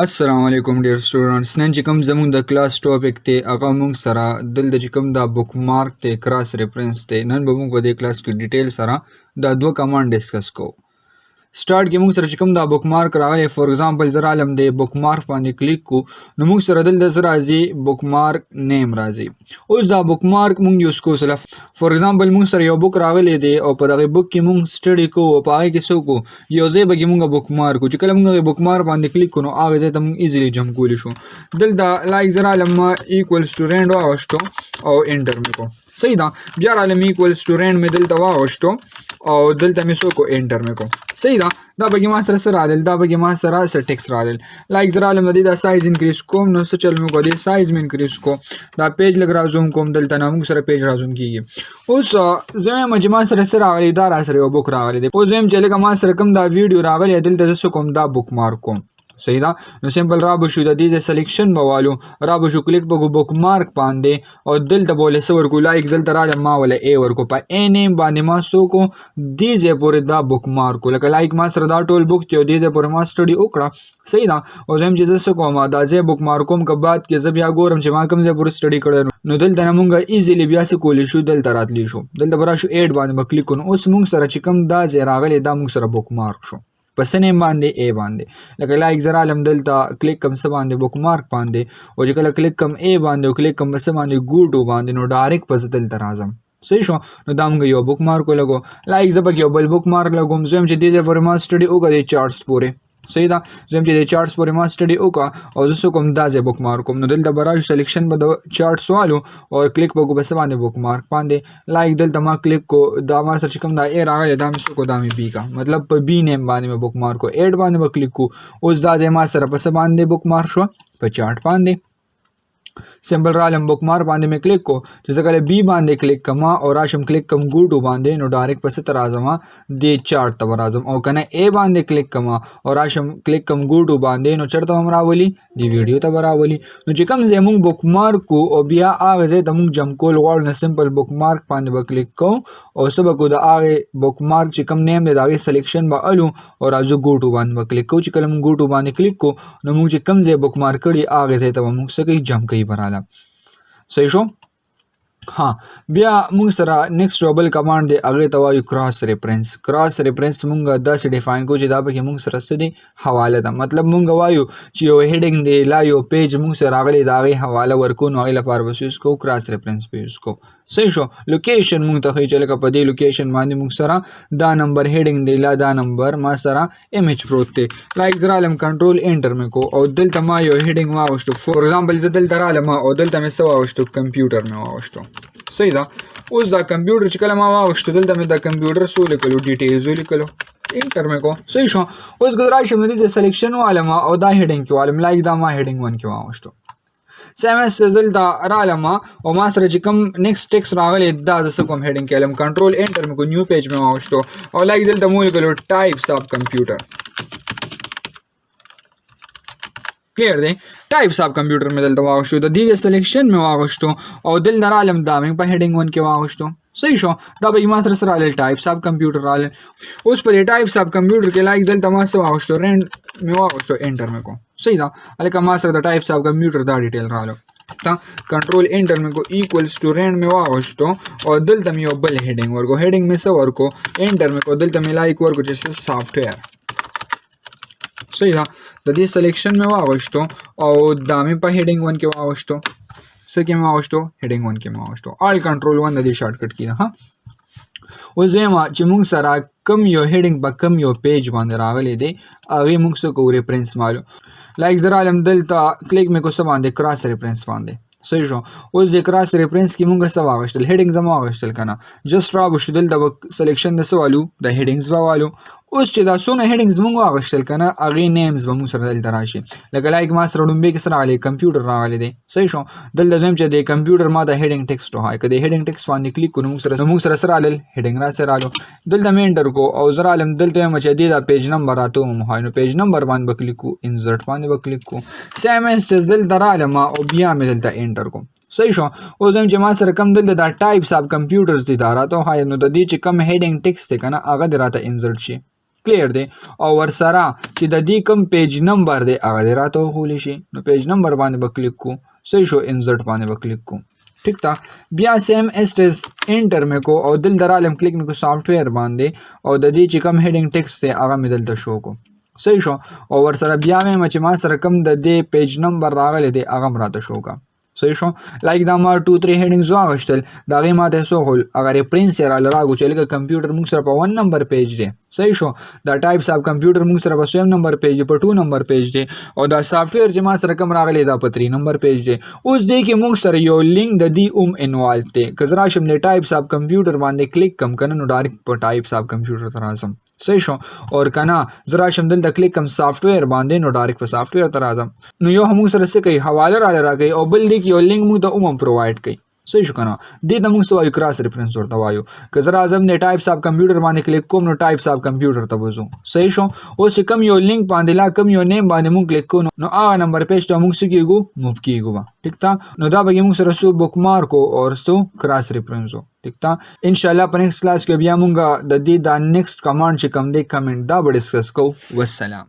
السلام علیکم ډیر سټوډنټس، نن چې کوم زموږ د کلاس ټاپک دی هغه موږ سره دلته چې کوم دا بوک مارک دی، کراس ریفرنس دی. نن به موږ په دې کلاس کې ډیټیل سره دا دوه کمانډ ډسکس کوو. سٹارټ کې موږ سره چې کوم دا بوک مارک راغلی، فور ایگزامپل زه رالم دی بوک مارک باندې کلیک کو، نو موږ سره دلته څه راځي؟ بوک مارک نیم راځي. اوس دا بوک مارک موږ یوز کوو. سره فور ایگزامپل موږ سره یو بوک راغلی دی او په دغه بوک کې موږ سټډي کوو او په هغې کې څه وکړو، یو ځای به کې موږ بوک مارک کو، چې کله موږ هغې بوک مارک باندې کلیک کړو نو هغې ځای ته موږ ایزیلی جمپ کولی شو. دلته لایک زه رالم، ما ایکوالز ټو رینډ واغوستو او انټر مې کو، صحیح ده. بیا رالم ایکوالز ټو رینډ مې دلته واغوستو او دلته مې څه وکړو، انټر مې کو، صحیح ده. دا پکې ما سره څه راغلل؟ دا پکې ما سره څه ټیکس راغلل. لایک زه رالم د دې دا سایز انکریز کوم، نو څه چل مې وکړو، دې سایز مې انکریز کو، دا پیج لږ رازوم کوم، دلته نه موږ سره پیج رازوم کیږي. اوس زه وایم چې ما سره څه راغلی، دا را سره یو بوک راغلی دی. اوس زه وایم چې لکه ما سره کوم دا ویډیو راغلی، دلته زه څه کوم، دا بوک مارک کوم، صحیح ده. نو سمپل را به شو، د دې ځای سلیکشن به والو، را به شو کلیک به کو بوک مارک باندې او دلته به ولې څه ورکو، لایک دلته رالم ما ولې ای ورکو، په ای نیم باندې ما څه وکړو، دې ځای پورې دا بوک مارک کو. لکه لایک ما سره دا ټول بوک دی او دې ځای پورې ما سټډي وکړه، صحیح ده. او زه وایم چې زه څه کوم، دا ځای بوک مارک کوم، که بعد کې زه بیا ګورم چې ما کوم ځای پورې سټډي کړی، نو دلته نه مونږ ایزیلی بیا څه کولی شو، دلته راتلی شو، دلته به راشو ایډ باندې به کلیک کړو. نو اوس مونږ سره چې کوم دا ځای راغلی، دا مونږ سره بوک مارک شو په څه نیم باندې، ای باندې. لکه لایک زه رالم دلته کلیک کوم څه باندې، بوک مارک باندې، او چې کله کلیک کوم ای باندې او کلیک کوم څه باندې، ګو ټو باندې، نو ډایرکټ په زه دلته راځم، صحیح شو. نو دا موږ یو بوک مارک ولګو. لایک زه پکې یو بل بوک مارک لګوم، زه وایم چې دې ځای پورې ما سټډي وکړه، دې چارټس پورې، صحیح ده. زه وایم چې دې چارټس پورې ما سټډي وکړه او زه څه کوم، دا ځای بوک مارک کوم. نو دلته به راشو، سلیکشن به د چارټس والو او کلیک به کوو په څه باندې، بوک مارک باندې. لایک دلته ما کلیک کو، دا ما سره چې کوم دا ای راغلی، دا مې څه کو، دا مې بی کا، مطلب په بی نیم باندې مې بوک مارک کو، ایډ باندې به کلیک کو. اوس دا ځای ما سره په څه باندې بوک مارک شو، په چارټ باندې. سمپل رالم بوک مارک باندې مې کلیک کو، چې زه کله بی باندې کلیک کوم او راشم کلیک کوم ګو ټو باندې، نو ډایرکټ په څه ته راځم، دې چارټ ته به راځم. او که نه ای باندې کلیک کوم او راشم کلیک کوم ګو ټو باندې، نو چېرته به هم راولي، دې ویډیو ته به راولي. نو چې کوم ځای مونږ بوک مارک کو او بیا هغه ځای ته مونږ جمپ کول غواړو، نو سمپل بوک مارک باندې به کلیک کوو او څه به کوو، د هغې بوک مارک چې کوم نیم دی د هغې سلیکشن به الو او راځو ګو ټو باندې به کلیک کوو. چې کله مونږ ګو ټو باندې کلیک کوو، نو مونږ چې کوم ځای بوک مارک کړي هغې ځای ته به مونږ څه کوي، جمپ کوي براله، صحیح شو. ها بیا مونږ سره نیکسټ یو بل کمانډ دی، هغې ته وایو کراس ریفرنس. کراس ریفرنس مونږ داسې ډیفاین کوو چې دا پکې مونږ سره څه دی، حواله ده. مطلب مونږ وایو چې یو هیډینګ دی لا یو پیج مونږ سره راغلی، د هغې حواله ورکوو، نو هغې لپاره به څه یوز کوو، کراس ریفرنس به یوز کوو، صحیح شو. لوکیشن مونږ ته ښیي چې لکه په دې لوکیشن باندې مونږ سره دا نمبر هیډینګ دی لا دا نمبر ما سره امیج پروت دی. لایک زه رالم کنټرول انټر مې کو او دلته ما یو هیډینګ واغوستو. فور ایگزامپل زه دلته رالم او دلته مې څه واغوستو، کمپیوټر مې واغوستو، صحیح ده. اوس دا کمپیوټر چې کله ما واغوستو، دلته مې دا کمپیوټر څه ولیکلو، ډیټیلز ولیکلو، انټر مې کو، صحیح شو. اوس که راشم نو دې ځای سلیکشن والم او دا هیډینګ کې والم، لایک دا ما هیډینګ 1 کې واغوستو. سیم ایس دلته رالم او ما سره چې کوم نیکسټ ټیکس راغلی، دا زه څه کوم، هیډینګ کې والم، کنټرول انټر مې کو، نیو پیج مې واغوستو او لایک دلته مې ولیکلو ټایپس اف کمپیوټر، کلیر دی. ټایپس اف کمپیوټر مې دلته واغوستو، د دې سلیکشن مې واغوستو او دلته رالم دا مې په هیډینګ 1 کې واغوستو، صحیح شو. دا به ما سره سره راغلل ټایپس اف کمپیوټر راغلل. اوس په دې ټایپس اف کمپیوټر کې لایک دلته ما څه واغوستو، رینډ مې واغوستو، انټر مې کو، صحیح ده. هلکه ما سره د ټایپس اف کمپیوټر دا ډیټیل راغلو. تا کنټرول انټر مې کو، ایکوالز ټو رینډ مې واغوستو او دلته مې یو بل هیډینګ ورکو، هیډینګ مې څه ورکو، انټر مې کو، دلته مې لایک ورکو چې څه سافټویر، صحیح ده. د دې سلیکشن مې واغوستو او دا مې په هیډینګ 1 کې واغوستو، څه کې مې واغوستو، هیډینګ 1 کې مې واغوستو. آل کنټرول 1 د دې شارټکټ کې ده. ها اوس زه وایم چې مونږ سره کوم یو هیډینګ په کوم یو پیج باندې راغلی دی، هغې مونږ څه کوو، ریفرنس مالو. لایک زه رالم دلته کلیک مې کو څه باندې، کراس ریفرنس باندې، صحیح شو. اوس د کراس ریفرنس کې مونږ څه واغوستل، هیډینګز هم واغوستل که نه، جسټ را به شو دلته به سلیکشن د څه والو، د هیډینګز به والو. اوس چې دا څونه هیډینګز مونږ واغوستل که نه، هغې نیمز به مونږ سره دلته راشي. لکه لایک ما سره ړومبی کې څه راغلی، کمپیوټر راغلی دی، صحیح شو. دلته زه وایم چې د کمپیوټر ما د هیډینګ ټیکسټ وښایي، که د هیډینګ ټیکسټ باندې کلیک کړو نو موږ سره څه راغلل، هیډینګ را سره رالو. دلته مې انټر کو او زه رالم دلته وایم چې دې دا پیج نمبر راته وموښایي، نو پیج نمبر باندې به کلیک کړو، انزرټ باندې به کلیک کړو. سیم ایز دلته رالم او بیا مې دلته انټر کو، صحیح شو. اوس وایم چې ما سره کوم دلته دا ټایپس اف کمپیوټرز دي دا راته وښایي، نو د دې چې کوم هیډینګ ټیکسټ دی که نه، هغه دې راته انزرټ شي. کلیر دی. او ورسره چې د دې کوم پیج نمبر دی هغه دې راته وښولی شي، نو پیج نمبر باندې به کلیک کو. صحیح شو، انزرټ باندې به کلیک کو. ټیک تا بیا سیم ایسټ از انټر مې کو او دلته رالم کلیک مې کو سافټویر باندې او د دې چې کوم هیډینګ ټیکسټ دی هغه مې دلته شو کو. صحیح شو، او ورسره بیا وایم چې ما سره کوم د دې پیج نمبر راغلی دی هغه هم راته شو کا. صحیح شو، لایک دا ما 2 3 هیډینګز واغشتل، د هغې ما ته څه وښول، هغه ریفرنس یې راله راکړو چې لکه کمپیوټر موږ سره په 1 نمبر پیج دی. صحیح شو، دا ټایپس اف کمپیوټر موږ سره په 2 نمبر پیج دی، په 2 نمبر پیج دی، او دا سافټویر چې ما سره کوم راغلی دا په 3 نمبر پیج دی. اوس دې کې موږ سره یو لینک د دې اوم انوالو دی. که زه راشم د ټایپس اف کمپیوټر باندې کلیک کم که نه نو ډایرکټ په ټایپس اف کمپیوټر ته راځم. صحیح شو، اور که نه زه راشم دلته کلیک کم سافټویر باندې نو ډایرکټ په سافټویر ته راځم. نو یو هم موږ سره څه کوي، حواله راله راکوي، او بل دې کې یو لینک موږ ته اوم هم پرووایډ کوي. صحیح شو که نه، دې ته موږ څه وایو، کراس ریفرنس ورته وایو. که زه راځم د ټایپس اف کمپیوټر باندې کلیک کوم نو ټایپس اف کمپیوټر ته به ځو. صحیح شو، اوس چې کوم یو لینک باندې لا کوم یو نیم باندې موږ کلیک کوو نو هغه نمبر پیج ته موږ څه کېږو، موو کېږو به. ټیک ده، نو دا به موږ سره څو بوک مارک او څو کراس ریفرنس و. ټیک ده، انشاءالله په نیکسټ کلاس کې بیا موږ د دې دا نیکسټ کمانډ چې کوم دی کمنټ دا به ډسکس کوو. والسلام.